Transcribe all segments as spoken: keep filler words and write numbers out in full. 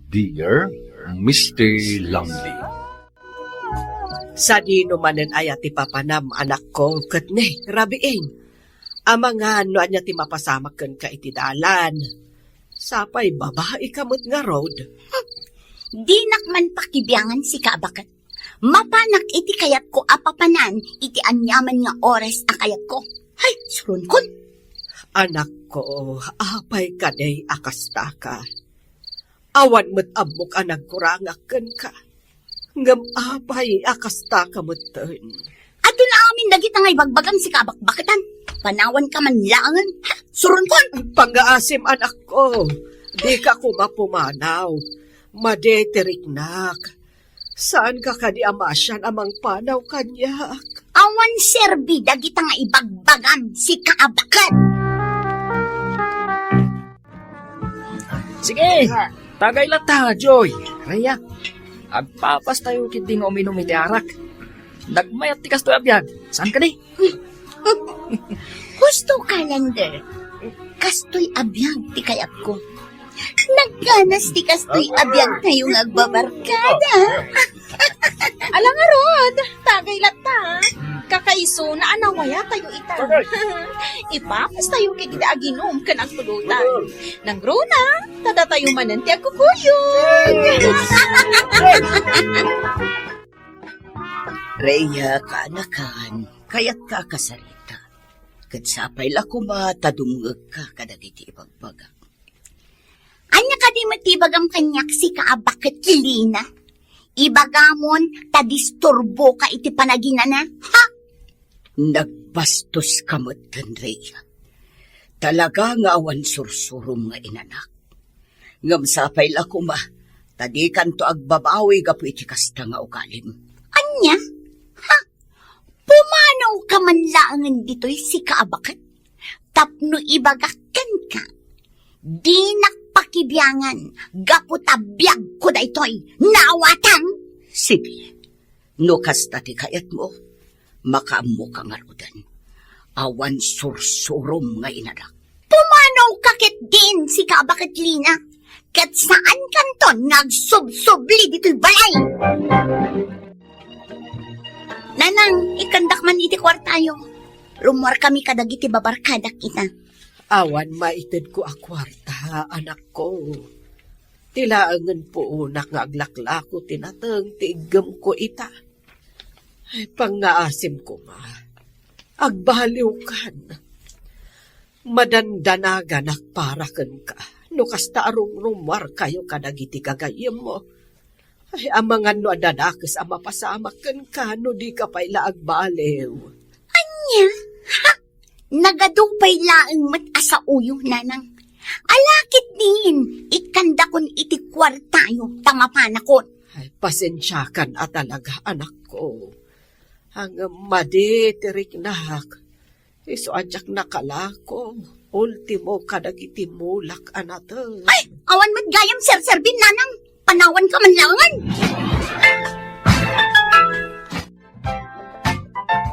Dear Mister Lonely. Sadino manen aya ti papanam, anakko, ket ne, rabiin. Amangan no ania ti mapasamak kenka iti dalan. Sapay babaika met ngarud. Dinak man pakibiangan sika a baket. Mapanak iti kayatko a papanan iti aniaman nga oras a kayatko. Hay, suronkon. Anakko, apay kadi a kastaka? Awan met ammok a nagkurangak kenka. Ngem apay a kastaka metten? Adun amin dagita nga ibagbagam sika a bakbaketan. Panawanka man laengen. Ha? Suronkon. Pangngaasim, anakko. Dika koma pumanaw. Madi ti riknak. Saanka kadi a maasian a mangpanaw kaniak? Awan serbi dagita nga ibagbagam sika a baket. Sige, tagay latta, Joy. Rhea, agpapastayo ketdi nga uminum iti arak. Nagmayat ti kastoy a biag. Saan kadi? Husto ka, Lander. Kastoy a biag ti kayatko. Nagganas ti kastoy a biagtayo nga agbabarkada. Ala ngarud, tagay latta. Kakaisuna a nawayatayo ita. Ipapastayo ketdi aginum ken agpulutan. Nangruna, ta datayo manen ti agkukuyog. Rhea, kaanakan, kayatka a kasarita. Ket sapay la koma ta dumngegka kadagiti ibagbagak. Ania kadi met ti ibagam kaniak, sika a baket, Lina? Ibagamon ta disturboka iti panaginana, ha? Nagbastoska metten, Rhea. Talaga nga awan sursurom nga inanak. Ngem sapay la koma ta dikanto agbabawi gapu iti kasta nga ugalim. Ania? Ha? Pumanawka man laengen ditoy, sika a baket? Tapno ibagak kenka, dinak pakibiangan gapu ta biagko daytoy. Naawatam? Sige. No kasta ti kayatmo, makaammoka ngaruden. Awan sursurom nga inanak. Pumanawka ketdin, sika a baket, Lina. Ket saankanton nga agsubsubli ditoy balay. Nanang, ikkandak man iti kuartayo. Rummuarkami kadagiti babarkadak ita. Awan maitedko a kuarta, anakko. Ti laengen puonak nga aglaklako ti nateng ti iggemko ita. Ay, pangngaasim koma. Agbaliwkan. Madandanaganak para kenka no kasta a rumrummuarkayo kadagiti gagayyemmo. Ay, amangan no adda dakes a mapasamak kenka no dika pay la agbaliw. Ania? Ha? Nagadu pay laeng met a saoyo, nanang. Ala ketdin, ikkandakon iti kuartayo ta mapanakon. Ay, pasensiakan a talaga, anakko. Ngem madi ti riknak. Isu a diak nakalako. Ultimo kadagiti mulak a nateng. Ay, awan met gayam serserbin, nanang. Panawanka man laengen.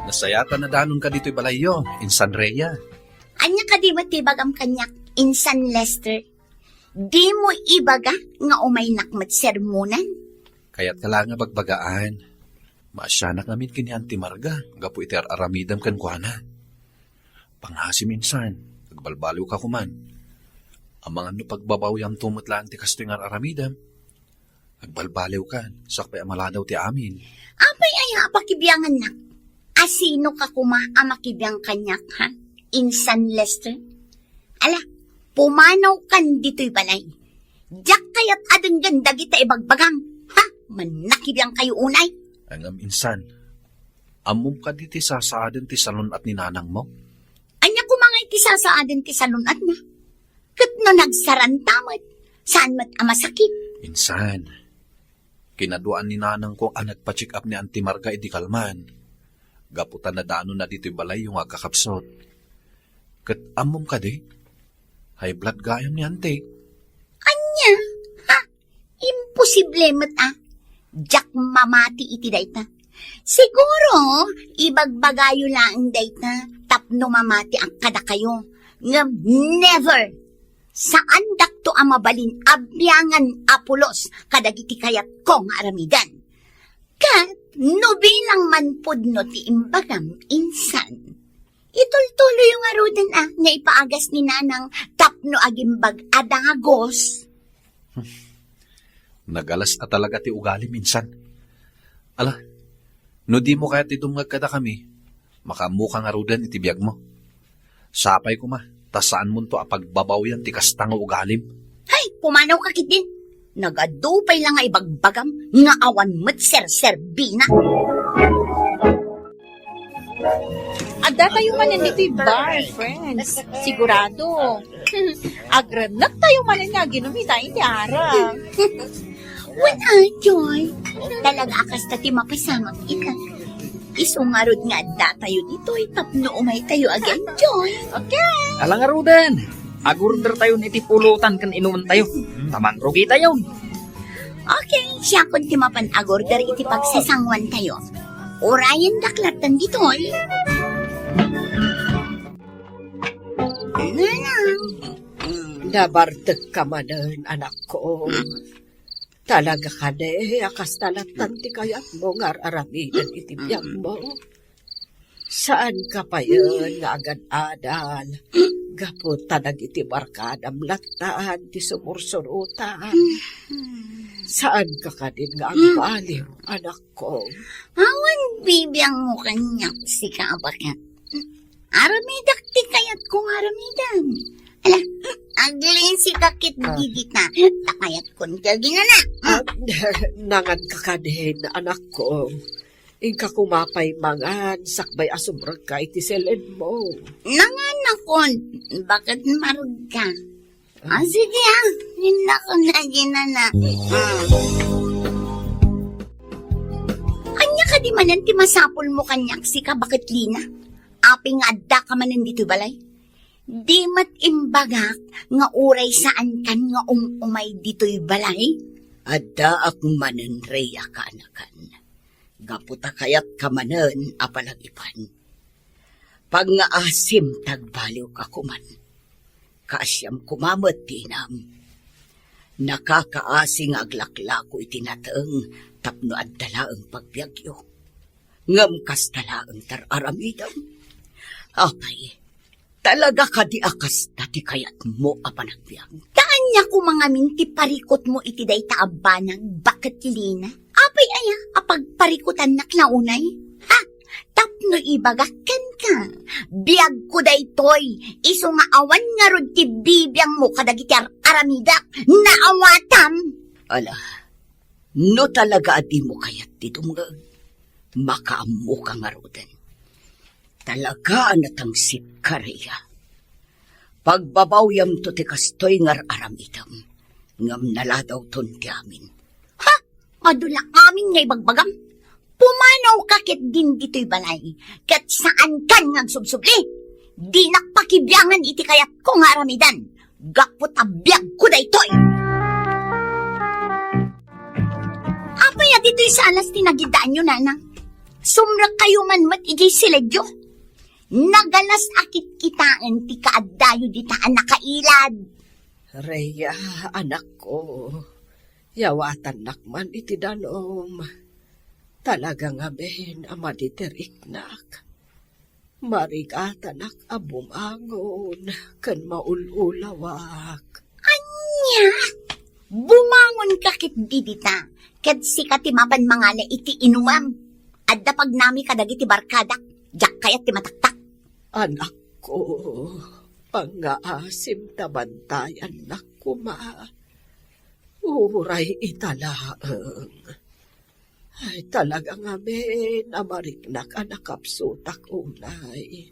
Nasayaat a nadanonka ditoy balayyo, Insan Rhea. Ania kadi met ti ibagam kaniak, Insan Lester? Dimo ibaga nga umaynak met sermonan? Kayatka la nga bagbagaan. Maasianak ngamin ken ni Auntie Marga gapu iti ar-aramidem kenkuana. Pangngaasim, Insan, agbalbaliwka koman. Amangan no pagbabawiamto met laeng ti kastoy nga ar-aramidem. Agbalbaliwkan, sakbay a maladaw ti amin. Apay aya a pakibiangannak? A sinoka koma a makibiang kaniak, ha? Insan Lester? Ala, pumanawkan ditoy balay. Diak kayat a denggen dagita ibagbagam, ha? Mannakibiangkayo unay. Ngem, Insan, ammom kadi ti sasaaden ti salun-at ni nanangmo? Ania koma ngay ti sasaaden ti salun-atna? Ket no nagsaranta met, saan met a masakit? Insan, kinaduaan ni nanangko a nagpa-check up ni Auntie Marga idi kalman, gapu ta nadanonna ditoy balayyo nga agkakabsut. Ket ammom kadi? High blood gayam ni Auntie. Ania? Ha? Imposible met a. Diak mamati iti dayta. Siguro, ibagbagayo laeng dayta tapno mamatiak kadakayo. Ngem never! Saandakto a mabalin a biangan a pulos kadagiti kayatko nga aramiden. Ket no bilang man pudno ti imbagam, insan, itultuloyo ngaruden a nga ipaagas ni Nanang tapno agimbag a dagos. Nagalas a talaga ti ugalim, insan. Ala, no dimo kayat ti dumngeg kadakami, makaammoka ngaruden iti biagmo. Sapay koma, ta saanmonto a pagbabawyan ti kasta nga ugalim. Hay, pumanaw ka ketdin. Nagadu pay la nga ibagbagam nga awan met serserbina. Adda tayo manen ditoy bar, friends. Sigurado. Agrennek tayo manen nga aginum ita iti arak. Wen, Joy. Talaga a kasta ti mapasamak ita. Isu ngarud nga adda tayo ditoy tapno umay tayo ag-enjoy. Okay. Ala ngaruden, ag-order tayo iti pulutan ken inuman tayo. Ta mangrugi tayo. Okay, siakon ti mapan ag-order iti pagsasanguan tayo. Urayen daklat tan ditoy. Nanang. Nabartek ka manen, anakko. Talaga kadi a kasta lattan ti kayatmo nga ar-aramiden iti biagmo. Saan ka payen nga agad-adal gapu ta dagiti barkadam lattan ti sumursurutan. Saan ka kadin nga agbaliw, anakko. Awan bibiangmo kaniak sika a baket. Aramidak ti kayatko nga aramidan. Ala, aglinsi ka ket dita. Ta kayatkon ti aginana. Ah, nangan ka kadin, anakko. Inka koma pay mangan, sakbay a sumrekka iti selenmo. Nanganakon, baket maragka. Ah, sige, ah. Innakon na ginana. Ah. Ania kadi manen ti masapulmo kaniak sika, baket Lina? Apay nga adda ka manen ditoy balay? Di met imbagak nga uray saankan nga um-umay ditoy balay? Addaak manen, Rhea, kaanakan. Gapu ta kayat ka manen a palagipan. Pangngaasim ta agbaliw ka koman. Kaasiam koma met ti inam. Nakakaasi nga aglaklako iti nateng tapno adda laeng pagbiagyo. Ngem kasta laeng ti ar-aramidem. Apay, talaga kadi a kasta ti kayatmo a panagbiag? Ta ania koma ngamin ti parikutmo iti dayta a banag, baket Lina? Apay aya a pagparikutannak la unay? Ha? Tapno ibagak kenka, biagko daytoy, isu nga awan ngarud ti bibiangmo kadagiti ar-, aramidak, naawatam. Ala, no talaga a dimo kayat ti dumngeg, makaammoka ngaruden. Talaga a natangsit ka, Rhea. Pagbabawyamto ti kastoy nga ar-aramidem, ngem naladawton ti amin. Ha? Adu la amin nga ibagbagam? Pumanaw ka ketdin ditoy balay, ket saankan nga agsubsubli. Dinak pakibiangan iti kayatko nga aramidan, gapu ta biagko daytoy. Apay a ditoy sa alas ti nagiddaanyo, Nanang? Sumrekkayo man met idiay siledyo. Nagalas a kitkitaen ti kaaddayo dita a nakailad. Rhea, anakko, yawatannak man iti danum. Talaga ngamin a madi ti riknak. Marigatanak a bumangon ken maul-ulawak. Ania? Bumangon ka ketdi dita, ket sika ti mapan mangala iti inumam. Adda pagnami kadagiti barkadak, diak kayat ti mataktak. Anakko, pangngaasim ta bantayannak koma. Uray ita laeng. Ay, talaga ngamin a mariknak a nakapsutak unay.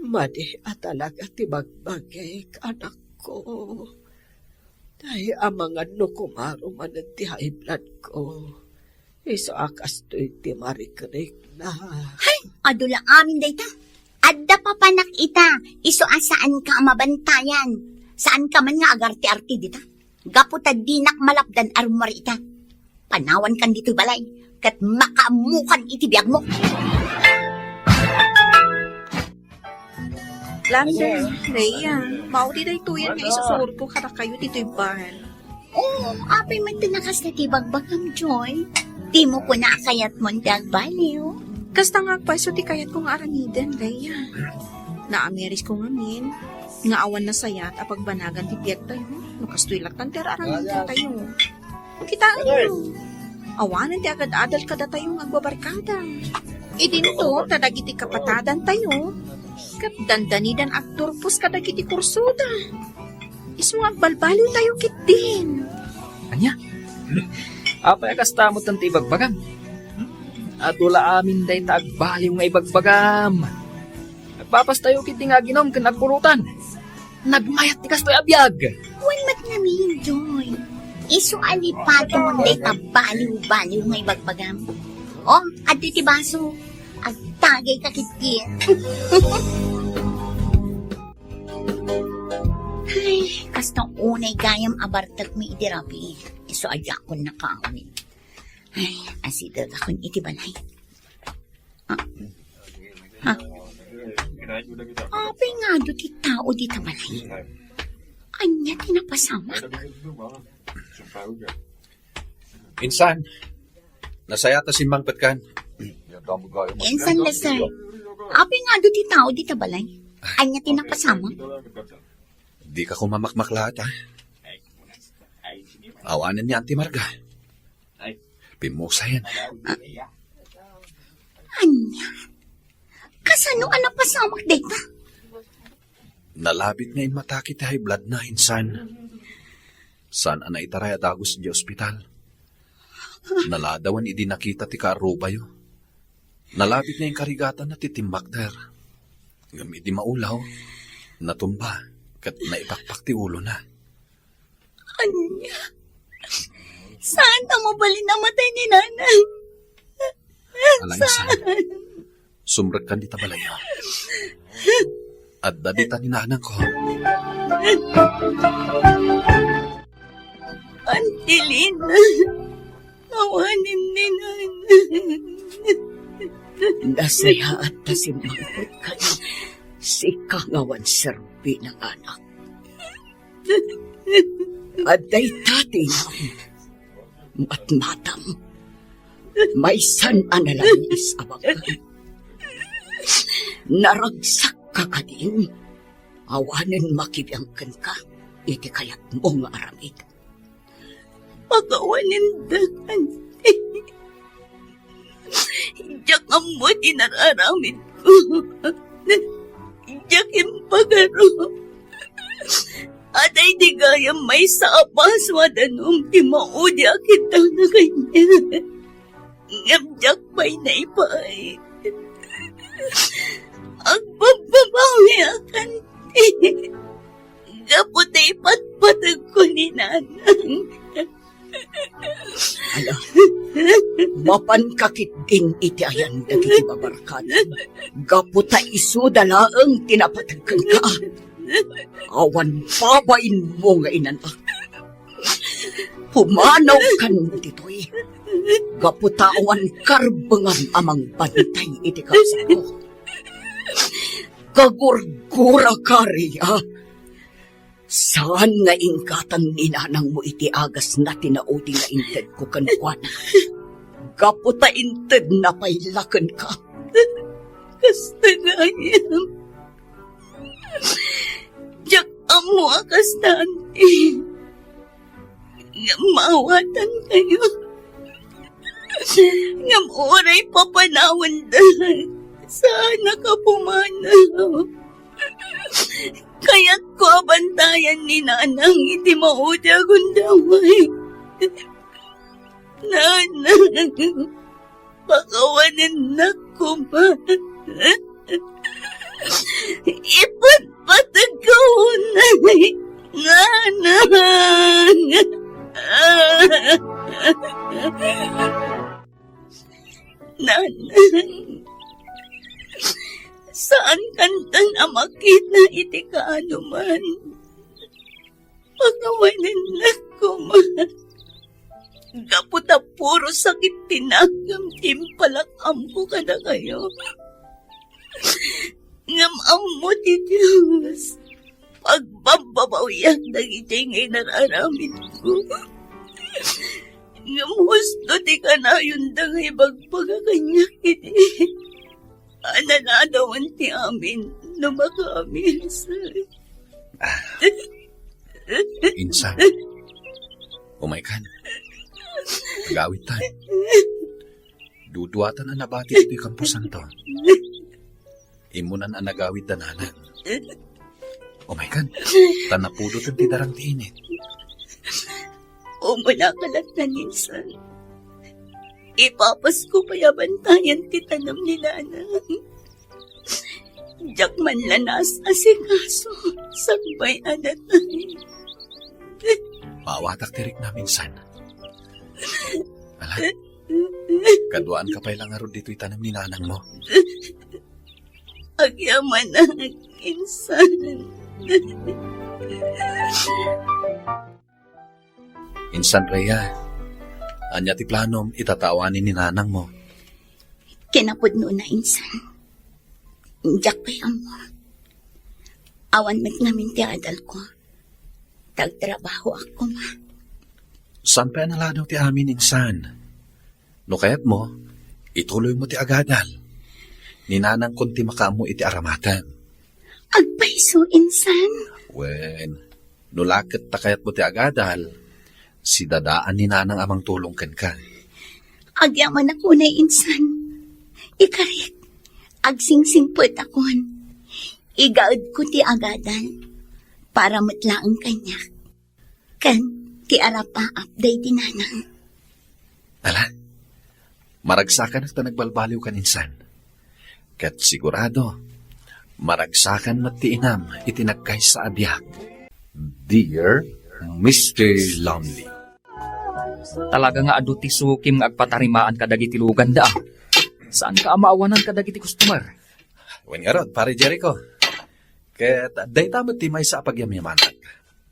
Madi a talaga ti bagbagik, anakko. Ay, amangan no kumaro manen ti high blood ko. Isu a kastoy ti marikrikna. Hay, adu la amin dayta. Adda papanak ita, isu a saanka a mabantayan. Saanka man nga agarte-arte dita. Gapu ta dinak malapdan a rummuar ita. Panawankan ditoy balay, ket makaammokan iti biagmo. London, Rhea. Maudi daytoyen nga isusurot ko kadakayo ditoy bar. Oo, apay met ti nakasta ti bagbagam, Joy? Dimo kuna a kayatmon ti agbaliw? Kasta nga agpayso ti kayatko nga aramiden, Leia. Naamiris ko ngamin nga awan nasayat a pagbanagan ti biagtayo no kastoy latta ti ar-aramiden tayo. Kitaenyo, awanen ti agad-adal kadatayo nga agbabarkada. Idinto ta dagiti kapatadantayo ket dandanidan agturpos kadagiti kursoda. Isu nga agbalbaliwtayo ketdin. Ania? Apay a kasta met ti ibagbagam? Adu la amin dayta agbaliw nga ibagbagam. Agpapastayo ketdi nga aginum ken agburutan. Nagmayat ti kastoy a biag. Wen met ngamin, Joy. Isu a lipaton dayta baliw-baliw nga ibagbagam. O, adda ti baso. Agtagayka ketdi. Ay, kasta unay gayam a bartekmi idi rabii. Isu a diakon nakaawid. Ay, asidegakon iti balay. Ah. Ha? Apay nga adu ti tao dita balay? Ania ti napasamak? Insan, nasayat a simmangpetkan. Insan, Lester. Apay nga adu ti tao dita balay? Ania ti napasamak? Dika koma makmaklaat, ha? Awanen ni Auntie Marga. Pimmusayen. Ah. Ania? Kasano a napasamak dayta? Nalabit nga immatake ti high blood na, insan. Saan a naitaray a dagus idiay ospital. Naladawan idi nakita ti kaarrubayo. Nalabit nga inkarigatanna ti timmakder. Ngem idi maulaw, natumba ket naipakpak ti ulona. Ania? Saan a mabalin a matay ni Nanang? Ala, insan. Saan? Sumrekkan dita balay. Adda dita ni Nanangko. Auntie Lina, awanen ni Nanang. Nasayaat ta simmangpetkan. Sika nga awan serbina nga anak. Adda ita ti inam. Matmatam. Maysan a nalangis a baket. Naragsak ka kadin. Awanen makibiang kenka iti kayatmo nga aramid. Pakawanen da, Auntie. Diak ammo ti nararamidko. Diak impagaro. Adda idi gayam maysa a baso a danum ti maudi a kittana kaniak. Ngem diak pay naipaay. Agbabbabawiak, Auntie. Gapu ta ipatpategko ni Nanang. Ala, mapanka ketdin iti ayan dagiti babarkadam. Gapu ta isuda laeng ti napateg kenka. Awan babainmo nga inanak. Pumanaw kan ditoy. Gapu ta awan karbengam a mangbantay iti kabsatko. Kagurguraka, Rhea. Saan nga inggatang ni nanangmo iti agasna ti naudi nga intedko kenkuana. Gapu ta intedna pay la kenka. Kasta gayam. Diak ammo a kasta, Auntie. Ngem maawatankayo. Ngem uray papanawenda, saannak a pumanaw. Kayatko a bantayan ni Nanang iti maudi a gundaway. Nanang, pakawanennak koma. Ipatpategko unay, Nanang. Nanang, saankanton a makita iti kaanoman. Pakawanennak koma. Gapu ta puro sakit ti nakem ti impalak-amko kadakayo. Ngem ammo ti Dios Pagbabbabawiak dagiti nga inararamidko. Ngem husto ti kanayonda nga ibagbaga kaniak iti ananadawen ti amin no makaaminsan. Insan, umaykan. Agawidtan. Duduatan a nabati ditoy kamposanto. Immunan a nagawid da nanang. Umaykan, ta napudoten ti darang ti init. Umuna ka latta, Insan. Ipapasko pay a bantayan ti tanem ni Nanang. Diak man la naas-asikaso, sakbay a natay. Maawatak ti riknam, Insan. Ala, kaduaanka pay la ngarud ditoy tanem ni nanangmo. Agyamanak, Insan. Insan Rhea, ania ti planom ita ta awanen ni nanangmo? Kinapudnona, Insan. Diak pay ammo. Awan met ngamin ti adalko. Tagtrabahoak koma. Saan pay a naladaw ti amin, Insan? No kayatmo, ituloymo ti agadal. Ni nanangkon ti makaammo iti aramatem. Agpayso, Insan. Wen, no la ket ta kayatmo ti agadal, sidadaan ni nanang a mangtulong kenka. Agyamanak unay, Insan. Ikarik, agsingsingpetakon. Igaedko ti agadal para met laeng kaniak ken ti arapaap daydi nanang. Ala, maragsakanak ta nagbalbaliwkan, Insan. Ket sigurado, maragsakan met ti inam iti nagkaysa a biag. Dear Mister Lonely. Talaga nga adu ti sukim nga agpatarimaan kadagiti luganda, a. Saanka a maawanan kadagiti customer? Wen ngarud, Pare Jericho. Ket dayta met ti maysa a pagyamyamanak.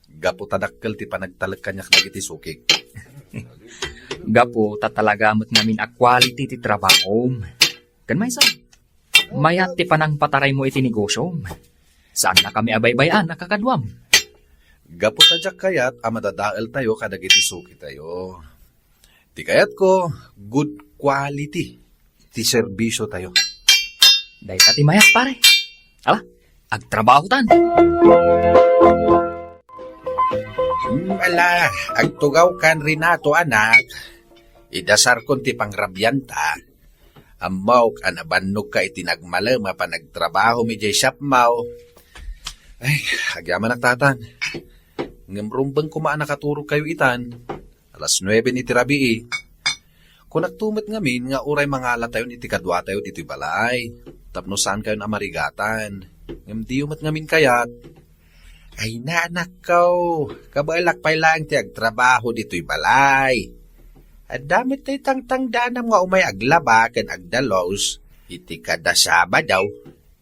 Gapu ta dakkel ti panagtalek kaniak dagiti sukik. Gapu ta talaga met ngamin a quality ti trabahom. Ken maysa, mayat ti panangpataraymo iti negosyom. Saannakami a baybay-an a kakaduam. Gapu ta diak kayat a madadaeltayo kadagiti sukitayo. Ti kayatko, good quality ti serbisiotayo. Dayta ti mayat, pare. Ala, agtrabahotan. Hmm, ala, agtugawkan, Renato, anak. Idasarkon ti pangrabianta. Ammok a nabannogka iti nagmalem a panagtrabahom idiay siapmo. Ay, agyamanak, Tatang. Ngem rumbeng koma a nakaturogkayo itan. Alas nuebe iti rabii. Kunakto met ngamin nga uray mangalatayon iti kaduatayo ditoy balay, tapno saankayon a marigatan. Ngem diyo met ngamin kayat. Ay, anakko, kabaelak pay laeng ti agtrabaho ditoy balay. Adda met tay tangtangdanam nga umay aglaba ken agdalus iti kada Sabado.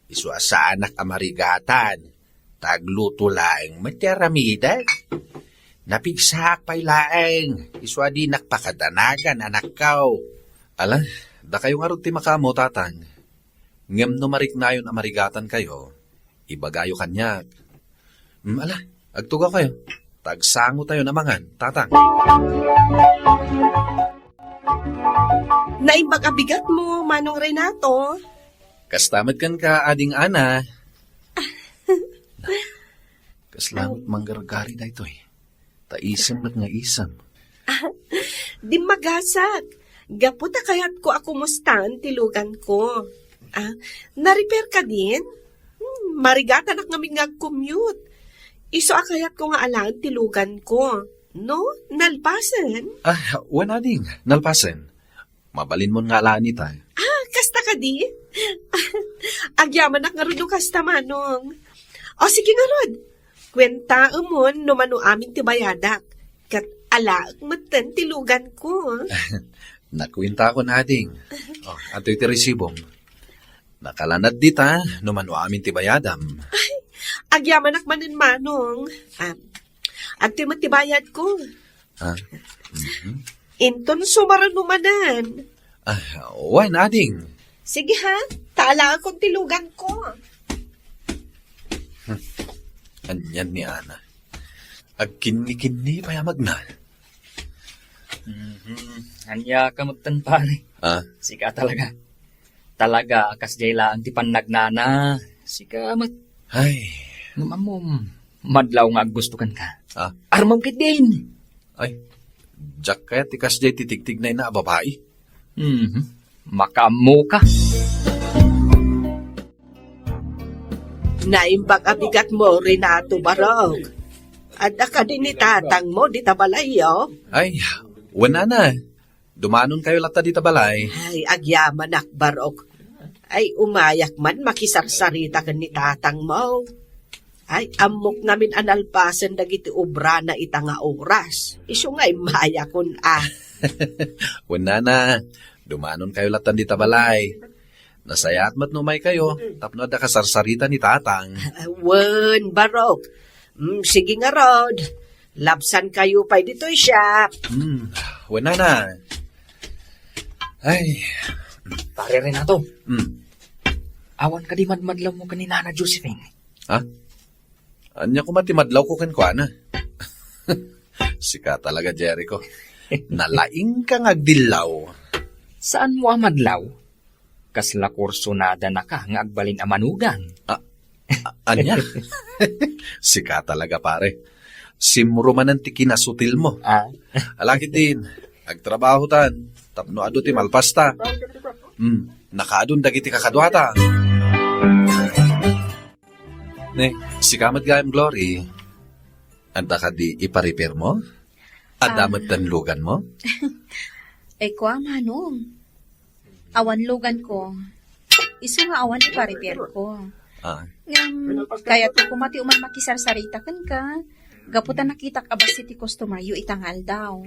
Isu a saanak a marigatan, ta agluto laeng met ti aramidek. Napigsaak pay laeng, isu a dinak pakadanagan, anakko. Ala, dakayo ngarud ti makaammo, Tatang. Ngem no mariknayon a marigatankayo, ibagayo kaniak. Hmm, ala, agtugawkayo. Ta agsangotayon a mangan, Tatang. Naimbag a bigatmo, Manong Renato. Kasta met kenka, Ading Ana. Kasla met manggargari daytoy. Ta isem met nga isem. Dimmagasak. Gapu ta kayatko a kumustaan ti luganko. Ah, na-repair kadin? Hmm, marigatanak ngamin nga agcommute. Isu a kayatko nga alaen ti luganko. No? Nalpasen? Ah, wen, Ading. Nalpasen. Mabalinmon nga alaen ita. Ah, kasta kadi? Agyamanak ngarud no kasta, Manong. O, sige ngarud. Kuentaemon no mano amin ti bayadak. Ket alaek metten ti luganko. Nakuentakon, Ading. O, adtoy ti resibom. Nakalanad dita no mano amin ti bayadam. Ay, agyamanak manen, Manong. Ah, adtoy met ti bayadko. Ah, mhm. Inton sumaruno manen. Ah, wen, Ading. Sige ha, ta alaekon ti luganko. Anian ni Ana? Agkinni-kinni pay a magna. Mhm. Ania ka metten, pare? Ah? Sika talaga. Talaga, kasdiay laeng ti pannagnana. Sika met. Ay. Ngem ammom, madlaw nga aggusto kenka. Ah? Armem ketdin. Ay, diak kayat ti kasdiay ti tigtignayna a babai. Mhm. Makaammoka. Naimbag a bigatmo, Renato, barok. Adda kadi ni tatangmo dita balayyo? Ay, wen, nana. Dumanonkayo latta dita balay. Ay, agyamanak, barok. Ay, umayak man makisarsarita ken ni tatangmo. Ay, ammok ngamin a nalpasen dagiti obrana ita nga oras. Isu nga immayakon, a. Wen, nana, dumanonkayo latta dita balay. Nasayaat met no umaykayo, tapno adda kasarsarita ni tatang. Ah, wen, barok. Mm, sige ngarud. Labsankayo pay ditoy shop. Hmm, wen, nana. Ay. Pare Renato. Hmm. Awan kadi madmadlawmo ken ni Nana Josephine? Ha? Ania koma ti madlawko kenkuana? Sika talaga, Jericho. Nalaingka nga agdillaw. Saanmo a madlaw? Kasla kursonadanaka nga agbalin a manugang. Ah, a-, ania? Sika talaga, pare. Simro manen ti kinasutilmo. Ah. Ala ketdin, agtrabahotan, tapno adu ti malpasta. Hmm, nakaadun dagiti kakaduata. Ne, sika met gayam, Glory. Adda kadi ipa-repairmo? Adda Ah. met luganmo? Ay, kua, Manong. Awan luganko. Isu nga awan ipa-repairko. Ah. Ngem, kayatko koma ti umay makisarsarita kenka. Gapu ta nakitak a bassit ti customeryo ita nga aldaw.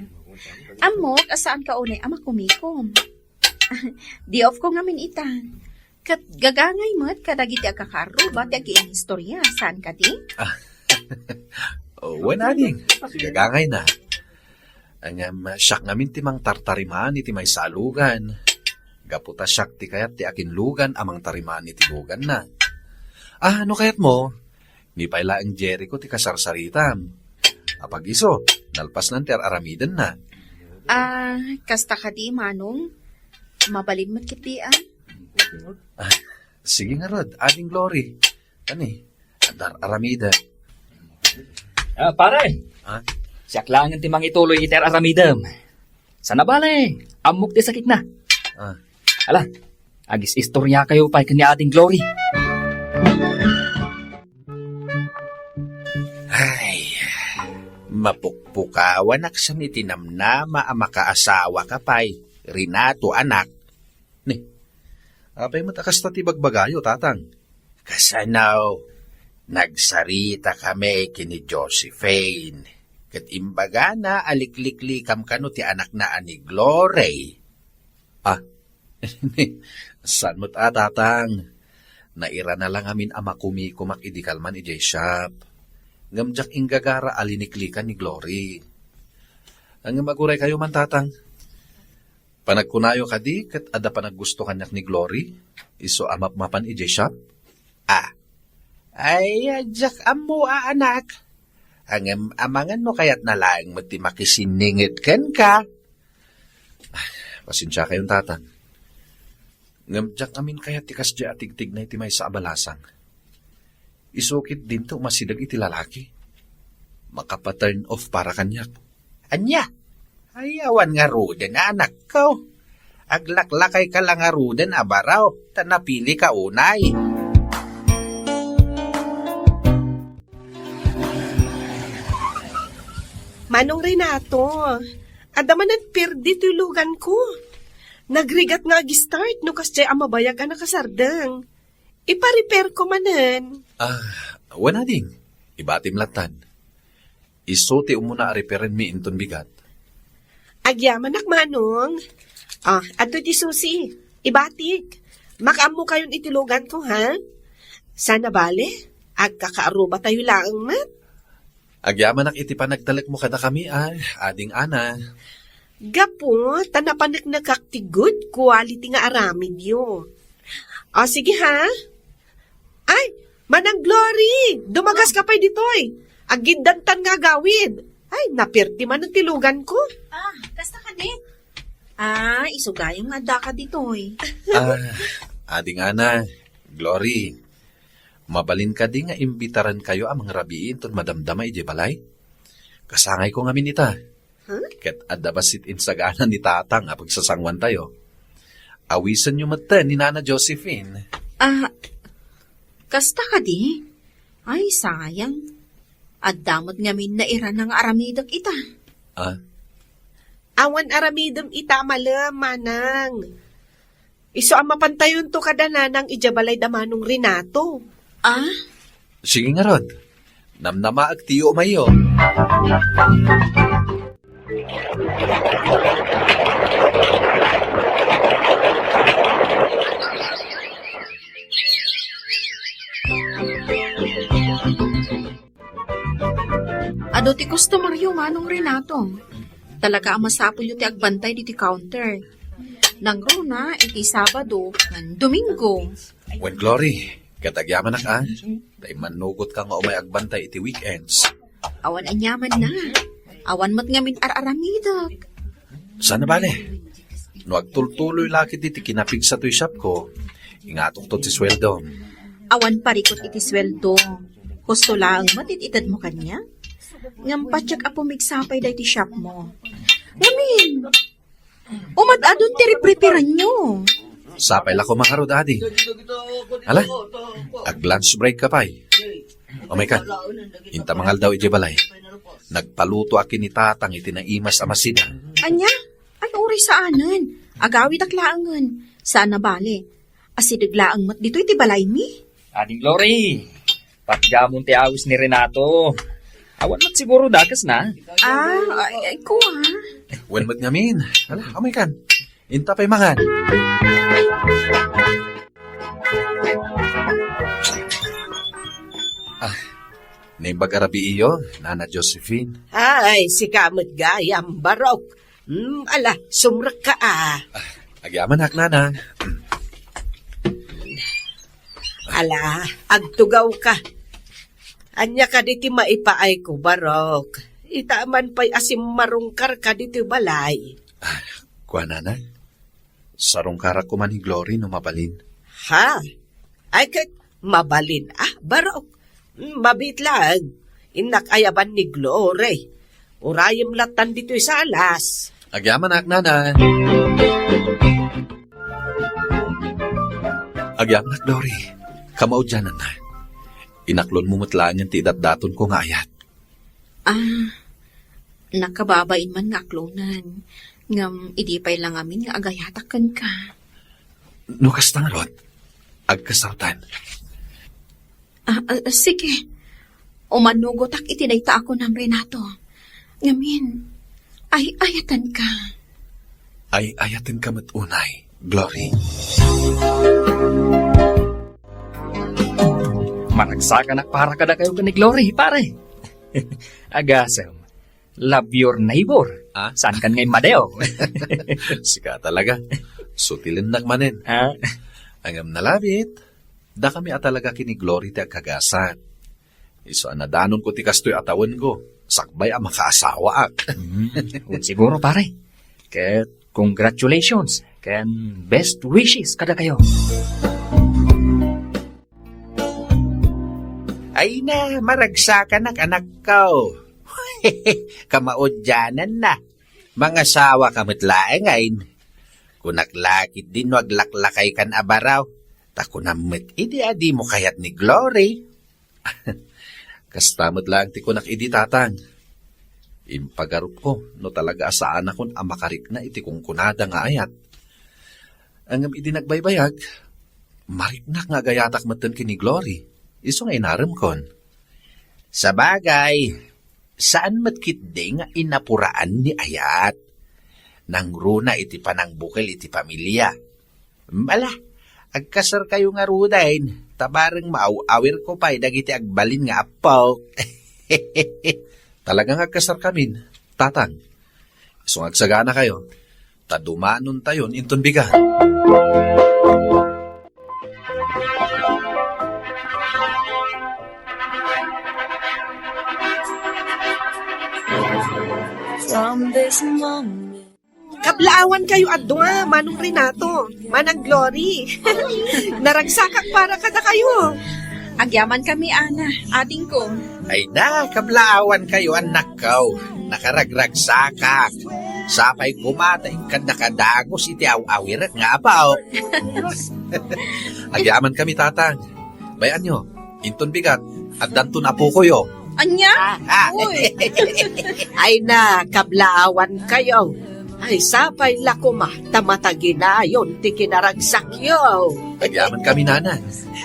Ammok a saanka unay a makumikom. Day off ko ngamin ita. Ket gagangay met kadagiti agkakaarruba ti agiinnistorya, saan kadi? Ah. Oh, wen, ading. Gagangayna. Ngem, siak ngamin ti mangtartariman iti maysa a lugan. Gapu ta siak ti kayat ti akinlugan a mangtariman iti luganna. Ah, no kayatmo, ni pay laeng Jericho ti kasarsaritam. Apag-isu, nalpasnan ti ar-aramidenna. Ah, kasta kadi, Manong? Mabalin met ketdi, a? Ah, sige ngarud, Ading Glory. Kani, adda ar-aramidem. Ah, pare. Ha? Siak laengen ti mangituloy iti ar-aramidem. Sana bale, ammok ti sakitna. Ah. Ala, agis-istoriakayo pay ken ni Ading Glory. Ay, mapukpukawanak sa ni tinamnama a makaasawaka pay, Renato, anak. Ni, apay met a kasta ti bagbagayo, tatang? Kasano, nagsarita kami ken ni Josephine, ket imbagana a likliklikam kano ti anakna a ni Glory. Ah, saan met a, tatang? Nairana la ngamin a makumikomak idi kalman idiay shop. Ngem diak inggagara a liniklikan ni Glory. Ngem aguraykayo man, tatang. Panagkunayo kadi ket adda panaggusto kaniak ni Glory, isu a mapmapan idiay shop? Ah. Ay, diak ammo a, anak. Ngem amangan no kayatna laeng met ti makisinninged kenka. Ah, pasensiakayon, tatang. Ngem diak amin kayat ti kasdiay a tigtignay ti maysa a balasang. Isu ket dinto masideg iti lalaki. Makapa-turn off para kaniak. Ania? Ay, awan ngaruden, anakko. Aglaklakayka la ngaruden a baro, ta napilika unay. Manong Renato, adda manen perdi ti luganko. Nagrigat nga ag-start no kasdiay a mabayag a nakasardeng. Ipa-repairko manen. Ah, wen, ading. Ibatim lattan. Isu ti umuna a repairenmi inton bigat. Agyamanak, Manong. Ah, adtoy ti susi. Ibatik. Makaammokayon iti luganko, ha? Sana bale, agkakaarrubatayo laeng met. Agyamanak iti panagtalekmo kadakami, a, Ading Ana. Gapu ta napaneknekak ti good quality nga aramidyo. O, sige ha. Ay, Manang Glory, dumagas ka pay ditoy. Aggiddantan nga agawid. Ay, napirti man ti lugan ko. Ah, kasta ka di? Ah, isu gayam nga adda ka ditoy. Ah, adi nga na, Glory. Mabalin kadi nga imbitaran kayo a mangrabii inton madamdama idiay balay? Kasangay ko ngamin ita. Huh? Ket adda bassit insagana ni Tatang a pagsasanguan tayo. Awisenyo metten ni Nana Josephine. Ah, kasta kadi? Ay, sayang. Adda met ngamin nairana nga aramidek ita. Ah? Awan aramidem ita, malem, manang. Isu a mapantayonto kada nanang idiay balay da Manong Renato. Ah? Sige ngarud. Namnamaek ti yumayyo. Adu ti customeryo, Manong Renato. Talaga a masapulyo ti agbantay ditoy counter. Nangruna iti Sabado ngan Domingo. Wen, Glory, ket agyamanak, a. Ta immannugotka nga umay agbantay iti weekends. Awan aniamanna. Awan met ngamin ar-aramidek. Saan a bale? No agtultuloy la ketdi ti kinapigsa toy shopko, ingatokto ti sueldom. Awan parikut iti sueldo. Husto laeng met it-itedmo kaniak. Ngem patiek a pumigsa pay daytoy shopmo. Ngamin, umad-adun ti repreparanyo. Sapay la koma ngarud, adi. Ala, ag-lunch break ka pay. Umaykan, inta mangaldaw idiay balay. Nagpalutoak ken ni Tatang iti naimas a masida. Ania? Ay, uray saanen. Agawidak laengen. Saan a bale. Asideg laeng met ditoy ti balaymi. Ading Glory, patgamon ti awis ni Renato. Awan met siguro dakesna. Ah, ay, ay, kua. Wen met ngamin. Ala, umaykan. Inta pay mangan. Ah, naimbag a rabiiyo, Nana Josephine. Ay, sika met gayam, Barok. Hmm, ala, sumrekka, a. Ah, agyamanak, Nana. Ala, agtugawka. Ania kadi ti maipaayko, Barok? Ita man pay a simmarungkarka ditoy balay. Ah, kua, Nana? Sarungkarak koma ni Glory no mabalin. Ha? Ay, ket mabalin, a, Barok. Mabiit laeng. Innak ayaban ni Glory. Urayem lattan ditoy salas. Agyamanak, Nana. Agyamanak, Glory. Kamaudiananna. Inaklonmo met laengen ti idatdatonko nga ayat. Ah, nakababain man nga aklonen. Ngem idi pay la ngamin nga agayatak kenka. No kasta ngarud, agkasartan. Ah, ah, sige. Umanugotak iti dayta a kunam, Renato. Ngamin, ay-ayatenka. Ay-ayatenka met unay, Glory. Maragsakanak para kadakayo ken ni Glory, pare. Agasem, love your neighbor. Ah? Saan kan nga immadayo? Sika talaga. Sutilennak manen. Ah? Ngem nalabit, dakami a talaga ken ni Glory ti agkagasat. Isu a nadanonko ti kastoy a tawenko, sakbay a makaasawaak. Mm, un siguro, pare. Ket congratulations, ken best wishes kadakayo. Ay na, maragsakanak, anakko. Kamaudiananna. Mangasawaka met laengen. Kunak la ketdin no aglaklakaykan a baro. Ta kunam met idi a dimo kayat ni Glory. Kasta met laeng ti kunak idi, Tatang. Impagarupko no talaga a saanakon a makarikna iti kunkunada nga ayat. Ngem idi nagbaybayag, mariknak nga agayatak metten ken ni Glory. Isu nga inaremkon. Sabagay, saan met ketdi nga inapuraan ni ayat. Nangruna iti panangbukel iti pamilia. Ala, agkasarkayo ngaruden, ta bareng maaw-awirko pay dagiti agbalin nga appok. Talaga nga agkasarkamin, Tatang. Isu nga agsaganakayo, ta dumanontayon inton bigat. Kablaawan kayo a dua, Manong Renato, Manang Glory. Naragsakak para kadakayo. Agyaman kami, Ana, adingko. Ay na, kablaawan kayo, annakko. Nakaragragsakak. Sapay koma ta inkan nakadagus iti aw-awirek nga apo. Agyaman kami, Tatang. Bay-anyo, inton bigat, addanton apokoyo. Ania? Ah. Uy. Ay na, kablaawan kayo. Ay, sapay la koma, ta mataginayon ti kinaragsakyo. Agyaman kami, Nana.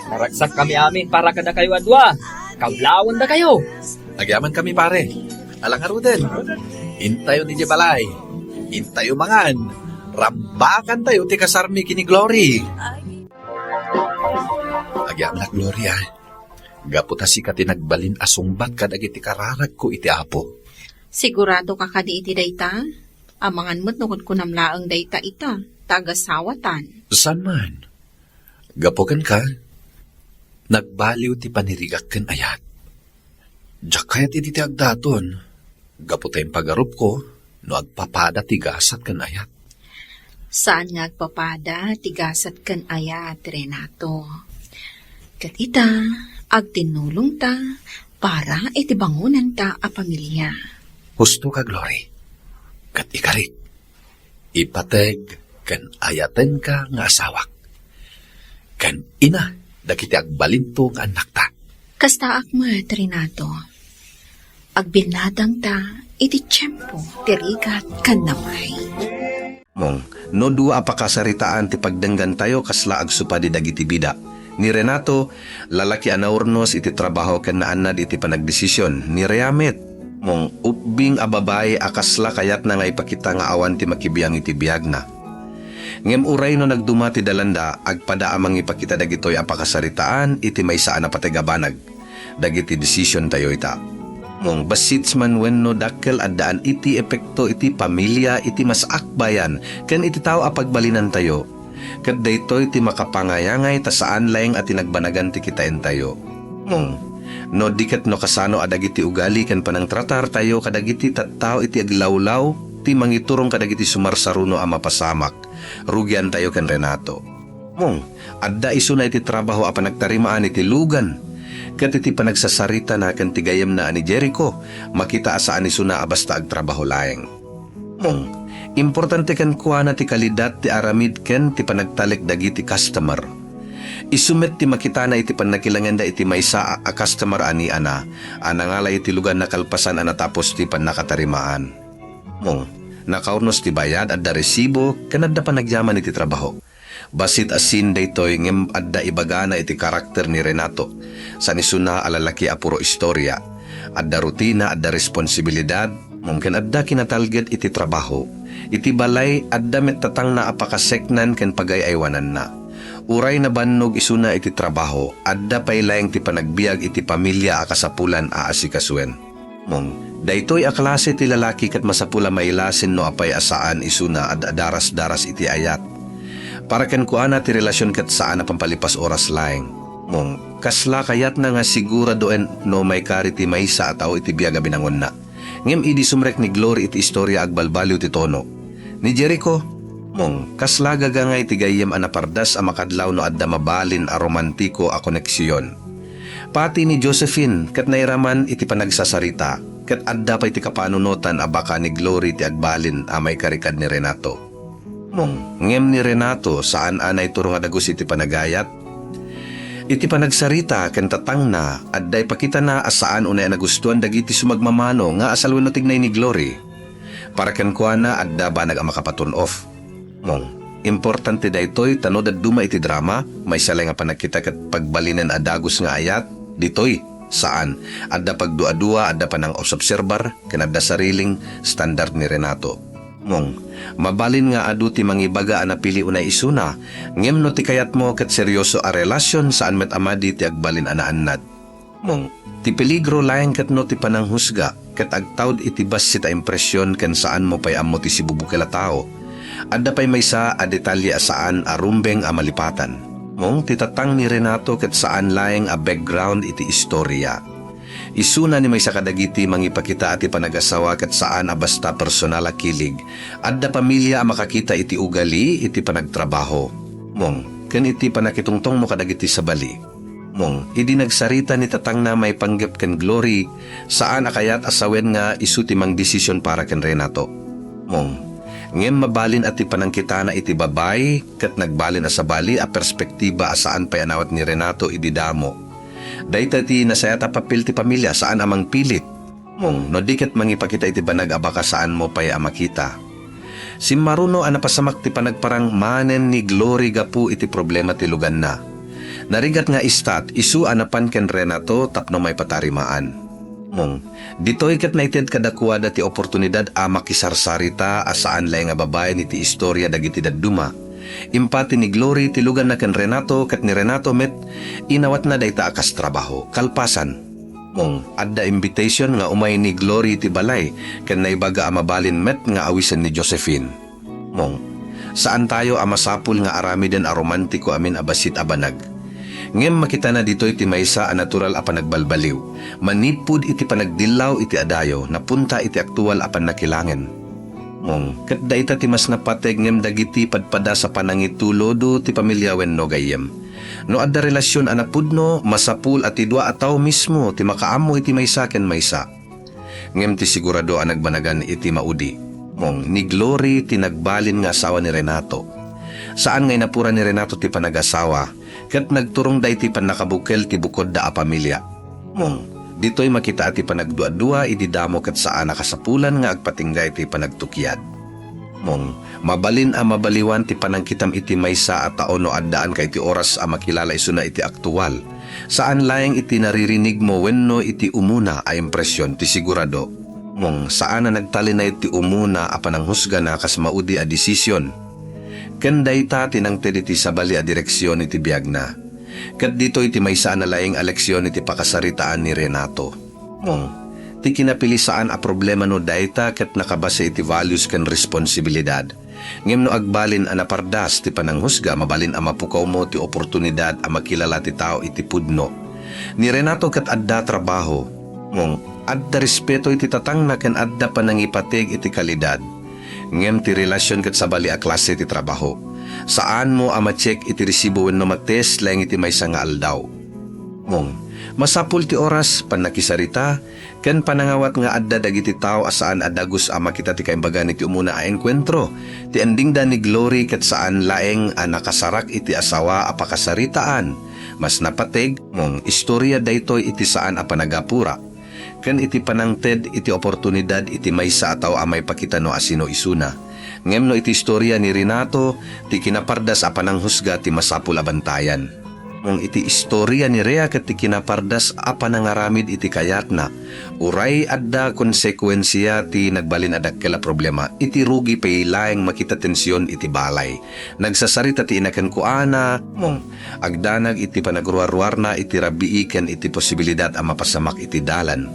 Naragsak kami amin para kadakayo a dua. Kablaawan dakayo. Agyaman kami, pare. Ala ngaruden. Intayo ni balay. Intayo mangan. Rambakantayo ti kasarmi ken ni Glory. Agyamanak, Gloria. Gapu ta sika ti nagbalin a sungbat kadagiti kararagko iti Apo. Sigurado ka kadi iti dayta? Amangan met no kunkunam laeng dayta ita, ta agasawatan. Saan man? Gapu kenka, nagbaliw ti panirigak ken ayat. Diak kayat idi ti agdaton, gapu ta impagarupko no agpapada ti gasat ken ayat. Saan nga agpapada ti gasat ken ayat, Renato. Ket ita, agtinnulongta para iti bangonanta a pamilia. Husto ka, Glory. Ket ikarik, ipateg ken ayatenka nga asawak. Ken ina dagiti agbalinto nga annakta. Kastaak met, Renato. Agbinnadangta iti tiempo ti rigat ken namay. Mong, no dua a pakasaritaan ti pagdenggantayo, kasla agsupadi dagiti bida. Ni Renato, lalaki a naurnos iti trabaho ken naannad iti panagdesision. Ni Rea met, mong, ubbing a babai a kasla kayatna nga ipakita nga awan ti makibiang iti biagna. Ngem uray no nagduma ti dalanda, agpada a mangipakita dagitoy a pakasaritaan iti maysa a napateg a banag, dagiti desisiontayo ita. Mong bassit man wenno dakkel, addaan iti epekto iti pamilia, iti mas-akbayan, ken iti tao a pagbalinantayo. Ket daytoy ti makapangayangay ta saan laeng a ti nagbanagan ti kitaentayo. Mong, no di ket no kasano a dagiti ugali ken panangtratartayo kadagiti tattao iti aglawlaw ti mangiturong kadagiti sumarsaruno a mapasamak, rugiantayo ken Renato. Mong, adda isuna iti trabaho a panagtarimaan iti lugan, ket iti panagsasaritana ken ti gayyemna a ni Jericho, makita a saan isuna a basta agtrabaho laeng. Mong, importante kenkuana ti kalidat ti aramid ken ti panagtalek dagiti customer. Isu met ti makitana iti pannakilangenda iti maysa a, a customer a ni Ana a nangalay iti luganna kalpasan a natapos ti pannakatarimaan. Mong, nakaurnos ti bayad, adda resibo, ken adda panagyaman iti trabaho. Bassit a scene daytoy ngem adda ibagana iti karakter ni Renato. Saan isuna a lalaki a puro istoria. Adda rutina, adda responsibilidad, mong ken adda kinatalged iti trabaho. Iti balay, adda met tatangna a pakaseknan ken pagay-aywananna. Uray nabannog isuna iti trabaho, adda pay laeng ti panagbiag iti pamilia a kasapulan a asikasuen. Mong, daytoy a klase ti lalaki ket masapul a mailasin no apay a saan isuna ad-, adarasdaras iti ayat. Para kenkuana ti relasion ket saan a pampalipas oras laeng. Mong, kasla kayatna nga siguradoen no maikari ti maysa a tao iti biag a binangonna. Ngem idi sumrek ni Glory iti istoria, agbalbaliw ti tono. Ni Jericho, mong, kasla gagangay ti gayyem a napardas a makadlaw no adda mabalin a romantiko a koneksion. Pati ni Josephine ket nairaman iti panagsasarita, ket adda pay ti kapanunotan a baka ni Glory ti agbalin a maikari kad ni Renato. Mong, ngem ni Renato saan a naiturong a dagus iti panagayat. Iti panagsarita ken tatangna, adda ipakitana a saan unay a nagustuan dagiti sumagmamano nga asal wenno tignay ni Glory. Para kenkuana, adda banag a makapaturn-off. Mong, importante daytoy ta no dadduma iti drama, maysa laeng a panagkita ket pagbalinen a dagus nga ayat, ditoy, saan. Adda pagduadua, adda panangobsobserbar, ken adda sariling standard ni Renato. Mong, mabalin nga adu ti mangibaga a napili unay isuna, ngem no ti kayatmo ket seryoso a relasion, saan met a madi ti agbalin a naannad. Mong, ti peligro laeng ket no ti pananghusga ket agtaud iti bassit a impresion ken saanmo pay ammo ti sibubukel a tao. Adda pay maysa a detalye a saan a rumbeng a malipatan. Mong, ti tatang ni Renato ket saan laeng a background iti istoria. Isuna ni maysa kadagiti mangipakita a ti panagasawa ket saan a basta personal a kilig. Adda pamilia a makakita iti ugali, iti panagtrabaho, mong, ken iti pannakitungtongmo kadagiti sabali. Mong, idi nagsarita ni tatangna maipanggep ken Glory, saan a kayat a sawen nga isu ti mangdesisyon para ken Renato. Mong, ngem mabalin a ti panangkitana iti babai ket nagbalin a sabali a perspektiba a saan pay a nawat ni Renato idi damo. Dayta ti nasayaat a papel ti pamilia, saan a mangpilit. Mong, no di ket mangipakita iti banag a baka saanmo pay a makita. Simmaruno a napasamak ti panagparang manen ni Glory gapu iti problema ti luganna. Narigat nga istat, isu a napan ken Renato tapno maipatarimaan. Mong, ditoy ket naited kadakuada ti oportunidad a makisarsarita a saan laeng a babaen iti istoria dagiti dadduma. Impati ni Glory ti luganna ken Renato ket ni Renato met, inawatna dayta a kas trabaho. Kalpasan, Mong, adda invitation nga umay ni Glory ti balay ken naibaga a mabalin met nga awisen ni Josephine. Mong, saantayo a masapul nga aramiden a romantiko amin a bassit a banag. Ngem makitana ditoy ti maysa a natural a panagbalbaliw, manipud iti panagdillaw iti adayo, napunta iti aktual a pannakilangen. Mong, ket dayta ti mas napateg ngem dagiti padpadas a panangitulodo ti pamilya wenno gayyem. No adda relasion a napudno, masapul a ti dua a tao mismo ti makaammo iti maysa ken maysa. Ngem ti sigurado a nagbanagan iti maudi. Mong, ni Glory ti nagbalin nga asawa ni Renato. Saan nga inapura ni Renato ti panagasawa, ket nagturongda iti pannakabukel ti bukodda a pamilya. Mong, ditoy makita a ti panagduadua idi damo ket saan a kasapulan nga agpatingga iti panagtukiad. Mong, mabalin a mabaliwan ti panangkitam iti maysa a tao no addaanka iti oras a makilala isuna iti aktual. Saan laeng iti naririnigmo wenno iti umuna a impresion ti sigurado. Mong, saan a nagtalinaed ti umuna a pananghusgana kas maudi a desisyon. Ken dayta ti nangted iti sabali a direksion iti biagna. Ket ditoy ti maysa a nalaing a leksion iti pakasaritaan ni Renato. Mong, ti kinapili saan a problema no dayta ket nakabase iti values ken responsibilidad. Ngem no agbalin a napardas ti pananghusga, mabalin a mapukawmo ti oportunidad a makilala ti tao iti pudno. Ni Renato ket adda trabaho. Mong, adda respeto iti tatangna ken adda panangipateg iti kalidad. Ngem ti relasion ket sabali a klase ti trabaho. Saanmo a ma-check iti resibo wenno ma-test laeng iti maysa nga aldaw. Mong, masapul ti oras, pannakisarita, ken panangawat nga adda dagiti tao a saan a dagus a makita ti kaimbagana iti umuna a engkuentro. Ti endingda ni Glory ket saan laeng a nakasarak iti asawa a pakasaritaan. Mas napateg, Mong, istoria daytoy iti saan a panagapura ken iti panangted iti oportunidad iti maysa a tao a maipakita no asino isuna. Ngem no iti istoria ni Renato, ti kinapardas a pananghusga ti masapul a bantayan. Mong, iti istoria ni Rhea ket ti kinapardas a panangaramid iti kayatna, uray adda konsekuensia ti nagbalin a dakkel a problema, iti rugi pay laeng makita tension iti balay. Nagsasarita ti ina kenkuana, Mong, agdanag iti panagruarruarna iti rabii ken iti posibilidad a mapasamak iti dalan.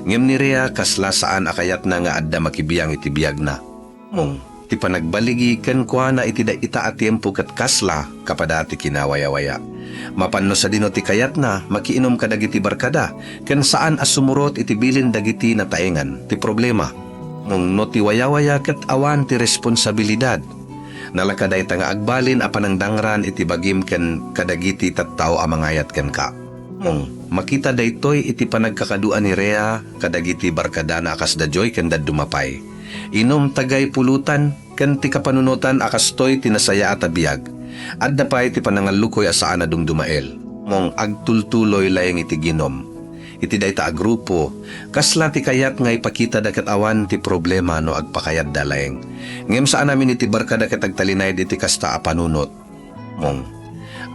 Ngem ni Rhea, kasla saan a kayatna nga adda makibiang iti biagna. Mong, ti panagbaligi kenkuana iti dayta a tiempo ket kasla kapada ti kinawayawaya. Mapan no sadino ti kayatna, makiinum kadagiti barkada, ken saan a sumurot iti bilin dagiti nataengan ti problema. Mong, no ti wayawaya ket awan ti responsabilidad. Nalaka dayta nga agbalin a panangdangran iti bagim ken kadagiti tattao a mangayat kenka. Mong, makita daytoy iti panagkakadua ni Rhea kadagiti barkadana a kasda Joy ken dadduma pay. Inum, tagay pulutan, ken ti kapanunotan a kastoy ti nasayaat a biag. Adda pay ti panangallukoy a saan a dumdumael. Mong, agtultuloy laeng iti ginom. Iti dayta a grupo, kasla ti kayat nga ipakitada ket awan ti problema no agpakayatda laeng. Ngem saanamin iti barkada ket agtalinaed iti kasta a panunot. Mong,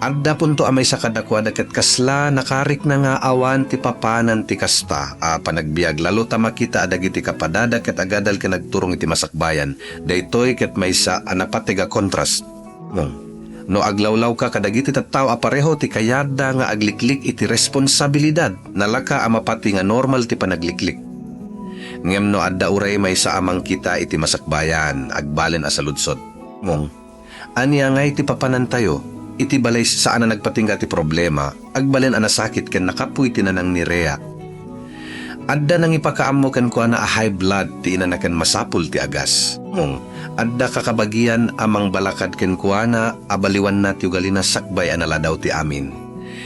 adda punto a maysa kadakuada ket kasla nakarikna nga awan ti papanan ti kasta a panagbiag, lalo ta makita a dagiti kapadada ket agadal ken agturong iti masakbayan. Daytoy ket maysa a napateg a kontrast. Mong, no aglawlawka kadagiti tattao a pareho ti kayatda nga agliklik iti responsabilidad, nalaka a mapati nga normal ti panagliklik. Ngem no adda uray maysa a mangkita iti masakbayan, agbalin a saludsod. Mong, ania ngay ti papanantayo? Iti balay saan a nagpatingga ti problema, agbalin a nasakit ken nakapuy ti nanang ni Rhea. Adda nangipakaammo kenkuana a high blood ti inana ken masapul ti agas. Mong, adda kakabagian a mangbalakad kenkuana a baliwanna ti ugalina sakbay a naladaw ti amin.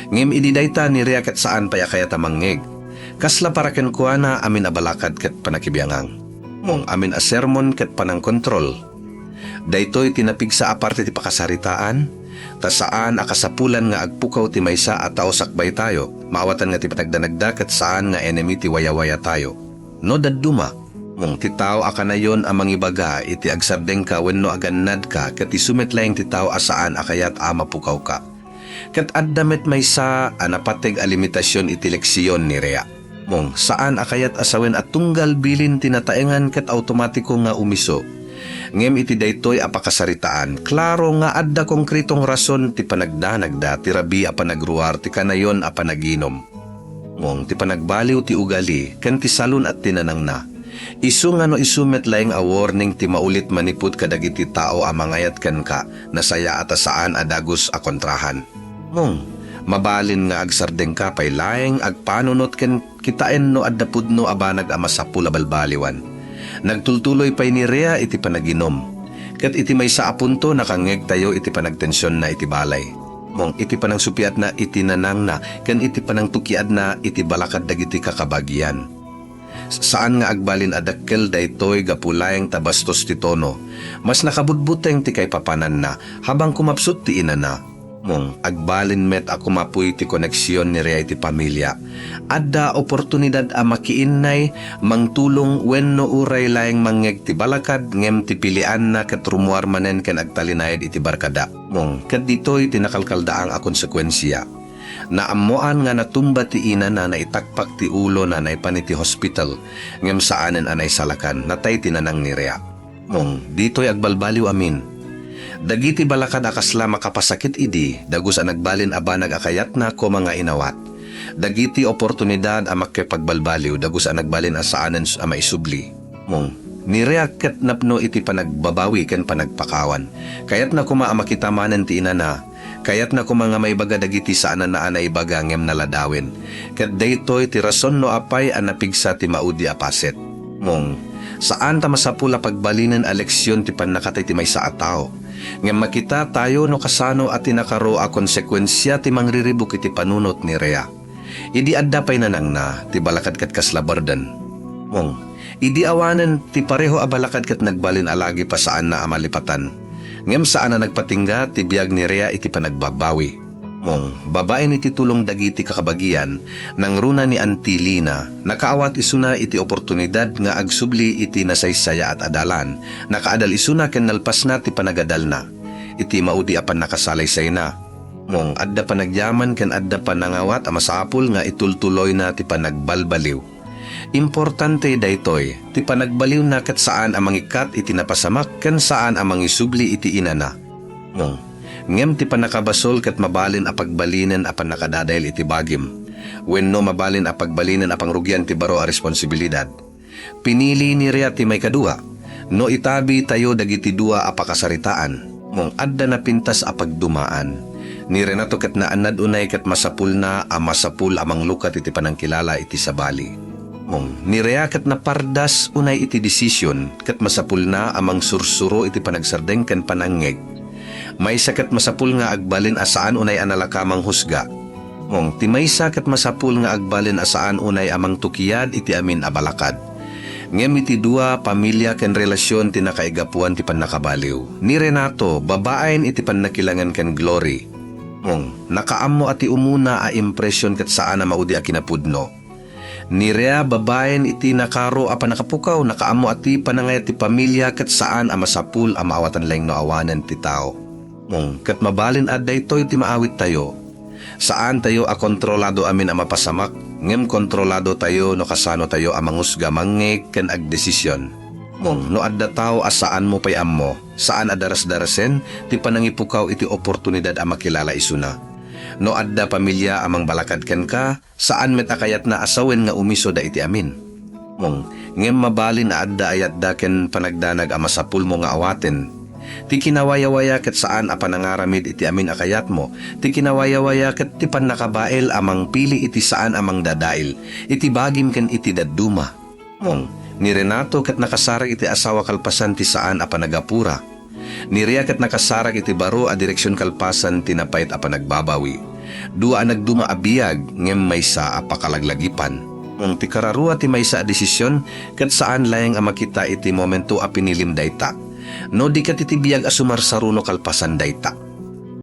Ngem idi dayta ni Rhea ket saan pay a kayat a mangngeg. Kasla para kenkuana amin a balakad ket panakibiangang. Mong, amin a sermon ket panangkontrol. Daytoy ti napigsa a parte ti pakasaritaan, ta saan a kasapulan nga agpukaw ti maysa a tao sakbaytayo, maawatan nga ti panagdanagda ket saan nga enemy ti wayawayatayo. No dadduma, mong ti tao a kanayon a mangibaga iti agsardengka wenno agannadka ket isu met laeng ti tao a saan a kayat a mapukawka. Ket adda met maysa a napateg a limitasion iti leksion ni Rhea. Mong, saan a kayat a sawen a tunggal bilin ti nataengan ket awtomatiko nga umiso. Ngem iti daytoy a pakasaritaan, klaro nga adda konkretong rason ti panagdanagda ti rabii a panagruar ti kanayon a panaginum. Mong, ti panagbaliw ti ugali ken ti salun-at ti nanangna. Isu nga no isu met laeng a warning ti maulit manipud kadagiti tao a mangayat kenka, nasayaat a saan a dagus a kontrahan. Mong, mabalin nga agsardengka pay laeng agpanunot ken kitaen no adda pudno a banag a masapul a balbaliwan. Nagtultuloy pay ni Rhea iti panaginum. Ket iti maysa a punto, nakangngegtayo iti panagtensionna iti balay. Mong, iti panangsupiatna iti nanangna ken iti panangtukiadna iti balakad dagiti kakabagian. Saan nga agbalin a dakkel daytoy gapu laeng ta bastos ti tono. Mas nakabutbuteng ti kaipapananna habang kumapsut ti inana. Mong, agbalin met a kumapuy ti koneksion ni Rhea iti pamilia. Adda oportunidad a makiinnay, mangtulong wenno uray laeng mangngeg ti balakad ngem ti pilianna ket rummuar manen ken agtalinaed iti barkada. Mong, ket ditoy ti nakalkaldaang a konsekuensia. Naammoan nga natumba ti inana, naitakpak ti ulona, naipan iti hospital, ngem saanen a naisalakan, natay ti nanang ni Rhea. Mong, ditoy agbalbaliw amin. Dagiti balakad a kasla makapasakit idi, dagus a nagbalin a banag a kayatna koma nga inawat. Dagiti oportunidad a makipagbalbaliw, dagus a nagbalin a saanen a maisubli. Mong, ni Rhea ket napno iti panagbabawi ken panagpakawan. Kayatna koma a makita manen ti inana. Kayatna koma nga maibaga dagiti saanna a naibaga ngem naladawen. Ket daytoy ti rason no apay a napigsa ti maudi a paset. Mong, saan ta masapul a pagbalinen a leksion ti pannakatay ti maysa a tao. Ngem makita tayo no kasano a ti nakaro a konsekuensia ti mangriribuk iti panunot ni Rhea. Idi adda pay nanangna, ti balakad ket kasla burden. Mong, idi awanen ti pareho a balakad ket nagbalin a lagi pa saanna a malipatan. Ngem saan a nagpatingga ti biag ni Rhea iti panagbabawi. Mong, babaen iti tulong dagiti kakabagian, nangruna ni Auntie Lina, nakaawat isuna iti oportunidad nga agsubli iti nasaysayaat a dalan, nakaadal isuna ken nalpasna ti panagadalna. Iti maudi a pannakasalaysayna. Mong, adda panagyaman ken adda panangawat a masapul nga itultuloyna ti panagbalbaliw. Importante daytoy, ti panagbaliwna ket saan a mangikkat iti napasamak ken saan a mangisubli iti inana. Mong, ngem ti pannakabasol ket mabalin a pagbalinen a pannakadadael iti bagim, wenno mabalin a pagbalinen a pangrugian ti baro a responsibilidad. Pinili ni Rhea ti maikadua. No itabi tayo dagiti dua a pakasaritaan, mong adda napintas a pagdumaan. Ni Renato ket naannad unay ket masapulna a masapul a manglukat iti panangkilala iti sabali. Mong ni Rhea ket napardas unay iti desisyon ket masapulna a mangsursuro iti panagsardeng ken panangngeg. Maysa ket masapul nga agbalin a saan unay a nalaka manghusga. Mong ti maysa ket masapul nga agbalin a saan unay a mangtukiad iti amin a balakad. Ngem iti dua, pamilia ken relasyon ti nakaigapuan ti pannakabaliw. Ni Renato, babaen iti pannakilangen ken Glory. Mong, nakaammo a ti umuna a impresyon ket saan a maudi a kinapudno. Ni Rhea, babaen iti nakaro a pannakapukaw, nakaammo a ti panangayat ti pamilia ket saan a masapul a maawatan laeng no awanen ti tao. Mong, ket mabalin a daytoy ti maawittayo. Saantayo a kontrolado amin a mapasamak, ngem kontroladotayo no kasanotayo a mangusga, mangngeg, ken agdesisyon. Mong, no adda tao a saanmo pay ammo, saan a darasdarasen ti panangipukaw iti oportunidad a makilala isuna. No adda pamilia a mangbalakad kenka, saan met a kayatna a sawen nga umiso da iti amin. Mong, ngem mabalin a adda ayatda ken panagdanag a masapulmo nga awaten. Ti kinawayawaya ket saan a panangaramid iti amin a kayatmo. Ti kinawayawaya ket ti pannakabael a mangpili iti saan a mangdadael iti bagim ken iti dadduma. Mong, ni Renato ket nakasarak iti asawa kalpasan ti saan a panagapura. Ni Ria ket nakasarak iti baro a direksion kalpasan ti napait a panagbabawi. Dua a nagduma a biag ngem maysa a pakalaglagipan. Mong, ti kararua ti maysa a desisyon ket saan laeng a makita iti momento a pinilim dayta. No di ket iti biag a sumarsaruno kalpasan dayta.